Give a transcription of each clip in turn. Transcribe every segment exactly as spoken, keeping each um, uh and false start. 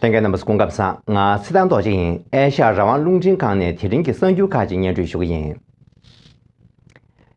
ལྷན་རྒྱས་རྣམ་པ་ཚོ་སྐུ་ཁམས་བཟང་། ང་ཚེ་བརྟན་རྡོ་རྗེ་ཡིན། ཨེ་ཤ་ཡ་རང་དབང་རླུང་འཕྲིན་ཁང་ནས་དེ་རིང་གི་གསར་འགྱུར་ཁག་ཅིག་སྙན་སྒྲོན་ཞུ་གི་ཡིན།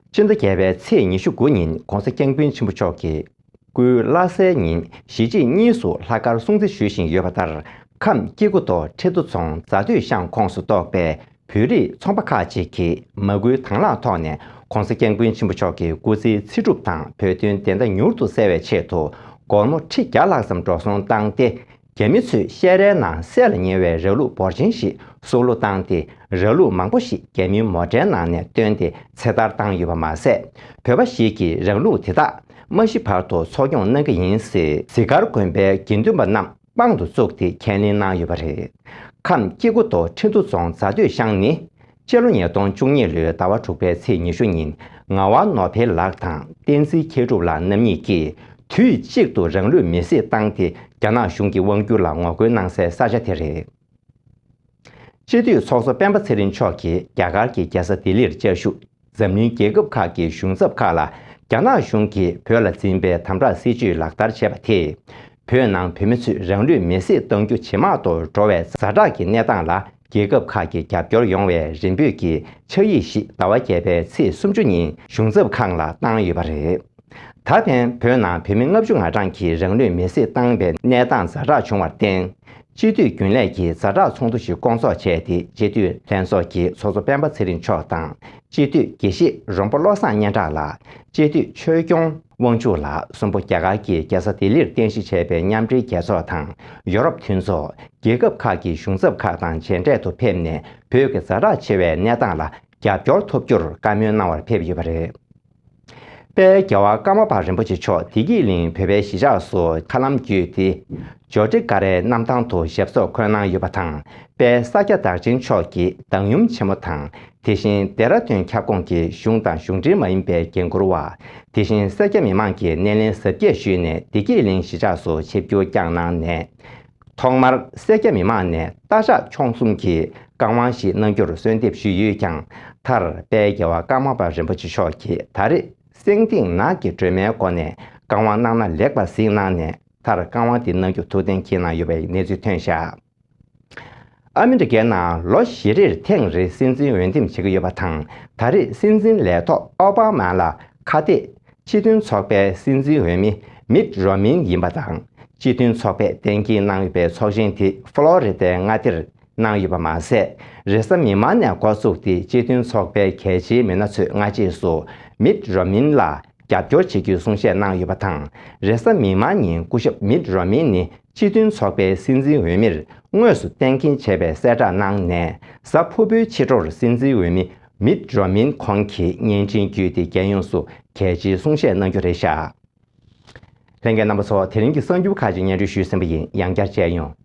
སྤྱི་ཟླ་བརྒྱད་པའི་ཚེས་ཉི་ཤུ་དགུ་ཉིན་༧གོང་ས་༧སྐྱབས་མགོན་ཆེན་པོ་མཆོག་གིས་སྐུའི་བླ་གཟའི་ཉིན་གཞིས་བྱེས་གཉིས་སུ་ལྷག་དཀར་སྲུང་བརྩི་ཞུ་བཞིན་ཡོད་པ་ལྟར། ཁམས་སྐྱེ་རྒུ་མདོ་ཁྲི་མདོ་རྫོང་རྫ་སྟོད་ཤང་ཁོངས་སུ་གཏོགས་པའི་བོད་རིགས་ཚོང་པ་ཁག་ཅིག་གིས་མ་སྐུལ་དང་བླངས་ཐོག་ནས་༧གོང་ས་༧སྐྱབས་མགོན་ཆེན་པོ་མཆོག་གི་སྐུ་ཚེའི་ཚེ་སྒྲུབ་དང་བོད་དོན་བདེན་མཐའ་མྱུར་དུ་གསལ་བའི་ཆེད་དུ་སྒོར་མོ་ཁྲི་བརྒྱ་ལྷག་ཙམ་འགྲོ་སོང་བཏང་སྟེ། རྒྱ་མི་ཚོས་བཤས་རའི་ནང་བསད་ལ་ཉེ་བའི་ར་ལུག་འབོར་ཆེན་ཞིག་སྲོག་བླུ་བཏང་སྟེ། ར་ལུག་མང་པོ་ཞིག་རྒྱ་མིའི་མོ་ཊའི་ནང་ནས་བཏོན་ཏེ་ཚེ་ཐར་བཏང་ཡོད་པ་མ་ཟད། བོད་པ་ཞིག་གིས་ར་ལུག་དེ་དག་མ་ཤི་བར་དུ་འཚོ་སྐྱོང་གནང་གི་ཡིན་ཟེར། གཟིགས་མཁར་དགོན་པའི་དགེ་འདུན་པ་རྣམས་དཔང་དུ་བཙུགས་ཏེ་ཁས་ལེན་གནང་ཡོད་པ་རེད། ཁམས་སྐྱེ་རྒུ་མདོ་ཁྲི་མདོ་རྫོང་རྫ་སྟོད་ཤང་ནི། སྤྱི་ལོ་ཉིས་སྟོང་བཅུ་གཉིས་ལོའི་ཟླ་བ་དྲུག་པའི་ཚེས་ཉི་ཤུ་ཉིན་ངག་དབང་ནོར་འཕེལ་ལགས་དང་བསྟན་འཛིན་མཁས་གྲུབ་ལགས་རྣམ་གཉིས་ཀྱིས་དུས་གཅིག་ཏུ་རང་ལུས་མེར་སྲེག་བཏང་སྟེ། རྒྱ་ནག་གཞུང་གི་དབང་བསྒྱུར་ལ་ངོ་རྒོལ་གནང་སའི་ས་ཆ་དེ་རེད། སྤྱི་འཐུས་ཚོགས་གཙོ་སྤེན་པ་ཚེ་རིང་མཆོག་གིས་རྒྱ་གར་གྱི་རྒྱལ་ས་ལྡི་ལིར་བཅའ་བཞུགས་འཛམ་གླིང་རྒྱལ་ཁབ་ཁག་གི་གཞུང་ཚབ་ཁག་ལ་རྒྱ་ནག་གཞུང་གིས་བོད་ལ་འཛིན་པའི་དམ་དྲག་སྲིད་བྱུས་ལག་བསྟར་བྱས་པ་དེས། བོད་ནང་བོད་མི་ཚོས་རང་ལུས་མེར་སྲེག་གཏང་རྒྱུ་ཇེ་མང་དུ་འགྲོ་བའི་ཛ་དྲག་གི་གནས་སྟངས་ལ་རྒྱལ་ཁབ་ཁག་གི་རྒྱབ་སྐྱོར་ཡོང་བའི་རེ་འབོད་ཀྱི་ཕྱག་ཡིག་ཞིག་ཟླ་བ་བརྒྱད་པའི་ཚེས་སུམ་ཅུ་ཉིན་གཞུང་ཚབ་ཁང་ལ་བཏང་ཡོད་པ་རེད། ད་ཕན་བོད་ནང་བོད་མི་ལྔ་བཅུ་ང་གྲངས་ཀྱིས་རང་ལུས་མེར་སྲེག་བཏང་བའི་གནས་སྟངས་ཛ་དྲག་བྱུང་བར་བརྟེན། སྤྱི་འཐུས་རྒྱུན་ལས་ཀྱིས་ཛ་དྲག་ཚོགས་འདུ་ཞིག་བསྐོང་ཚོགས་བྱས་ཏེ། སྤྱི་འཐུས་ལྷན་ཚོགས་ཀྱིས་ཚོགས་གཙོ་སྤེན་པ་ཚེ་རིང་མཆོག་དང་། སྤྱི་འཐུས་དགེ་བཤེས་རོང་པོ་བློ་བཟང་སྙན་གྲགས་ལགས། སྤྱི་འཐུས་ཆོས་སྐྱོང་དབང་ཕྱུག་ལགས་གསུམ་པོ་རྒྱ་གར་གྱི་རྒྱལ་ས་ལྡི་ལིར་རྟེན་གཞི་བྱས་པའི་མཉམ་འབྲེལ་རྒྱལ་ཚོགས་དང་ཡོ་རོབ་མཐུན་ཚོགས། རྒྱལ་ཁབ་ཁག་གི་གཞུང་ཚབ་ཁག་དང་མཇལ་འཕྲད་དུ་ཕེབས་ནས། བོད་ཀྱི་ཛ་དྲག་ཆེ་བའི་གནས་སྟངས་ལ་རྒྱབ་སྐྱོར་ཐོབ་རྒྱུར་བཀའ་མོལ་གནང་བར་ཕེབས་ཡོད་པ་རེད། དཔལ་རྒྱལ་བ་ཀརྨ་པ་རིན་པོ་ཆེ་མཆོག་བདེ་སྐྱིད་གླིང་བོད་པའི་གཞིས་ཆགས་སུ་མཁའ་ལམ་བརྒྱུད་དེ། ཇོ་ཊི་ཀ་རའི་གནམ་ཐང་དུ་ཞབས་སོར་འཁོད་གནང་ཡོད་པ་དང་། དཔལ་ས་སྐྱ་བདག་ཆེན་མཆོག་གིས་བདག་ཡུམ་ཆེན་མོ་དང་། དེ་བཞིན་ལྡེ་ར་ལྡུན་ཁྱབ་ཁོངས་ཀྱི་གཞུང་དང་གཞུང་འབྲེལ་མ་ཡིན་པའི་འགན་འཁུར་བ། དེ་བཞིན་སེར་སྐྱ་མི་མང་གིས་སྣེ་ལེན་གཟབ་རྒྱས་ཞུས་ནས། བདེ་སྐྱིད་གླིང་གཞིས་ཆགས་སུ་ཆིབས་བསྒྱུར་བསྐྱངས་གནང་ནས། ཐོག་མར་སེར་སྐྱ་མི་མང་ནས་རྟ་ཞག་མཆོང་གསུམ་གྱི་བཀའ་དབང་ཞིག་གནང་རྒྱུར་གསོལ་འདེབས་ཞུས་ཡོད་ཀྱང་། མཐར་དཔལ་རྒྱལ་བ་ཀརྨ་པ་རིན་པོ་ཆེ་མཆོག་གིས་ད་རེས་སེང་ལྡེང་ནགས་ཀྱི་སྒྲོལ་མའི་སྒོ་ནས་བཀའ་དབང་གནང་ན་ལེགས་པར་གཟིགས་གནང་ནས། མཐར་བཀའ་དབང་དེ་གནང་རྒྱུ་ཐུགས་གཏན་འཁེལ་གནང་ཡོད་པའི་གནས་ཚུལ་ཐོན་བཞག། ཨ་མི་རི་ཀའི་ནང་ལོ་བཞི་རེར་ཐེངས་རེ་སྲིད་འཛིན་འོས་འདེམས་བྱེད་ཀྱི་ཡོད་པ་དང་། ད་རེས་སྲིད་འཛིན་ལས་ཐོག་ཨོ་བྷ་མ་ལ་ཁ་གཏད། སྤྱི་མཐུན་ཚོགས་པའི་སྲིད་འཛིན་འོས་མི་མིད་རོ་མིན་ཡིན་པ་དང་། སྤྱི་མཐུན་ཚོགས་པས་གཏན་འཁེལ་གནང་ཡོད་པའི་ཚོགས་ཆེན་དེ་ཧྥ་ལོ་རི་ཏའི་མངའ་སྡེར་གནང་ཡོད་པ་མ་ཟད། རེས་གཟའ་མིག་དམར་ནས་འགོ་བཙུགས་ཏེ། སྤྱི་མཐུན་ཚོགས་པའི་གལ་ཆེའི་མི་སྣ་ཚོས་སྔ་རྗེས་སུ་མིད་རོ་མིན་ལ་རྒྱབ་སྐྱོར་བྱེད་རྒྱུའི་གསུང་བཤད་གནང་ཡོད་པ་དང་། རེས་གཟའ་མིག་དམར་ཉིན་སྐུ་ཞབས་མིད་རོ་མིན་ནི་སྤྱི་མཐུན་ཚོགས་པའི་སྲིད་འཛིན་འོས་མིར་དངོས་སུ་གཏན་འཁེལ་བྱས་པའི་གསལ་བསྒྲགས་གནང་ནས། གཟའ་ཕུར་བུའི་ཕྱི་དྲོར་སྲིད་འཛིན་འོས་མི་མིད་རོ་མིན་ཁོང་གིས་བརྙན་འཕྲིན་བརྒྱུད་དེ་རྒྱལ་ཡོངས་སུ་གལ་ཆེའི་གསུང་བཤད་གནང་རྒྱུ་རེད་བཞག། ལྷན་རྒྱས་རྣམ་པ་ཚོ། དེ་རིང་གི་གསར་འགྱུར་ཁག་ཅིག་སྙན་སྒྲོན་ཞུས་ཟིན་པ་ཡིན། ཡང་བསྐྱར་མཇལ་ཡོང་།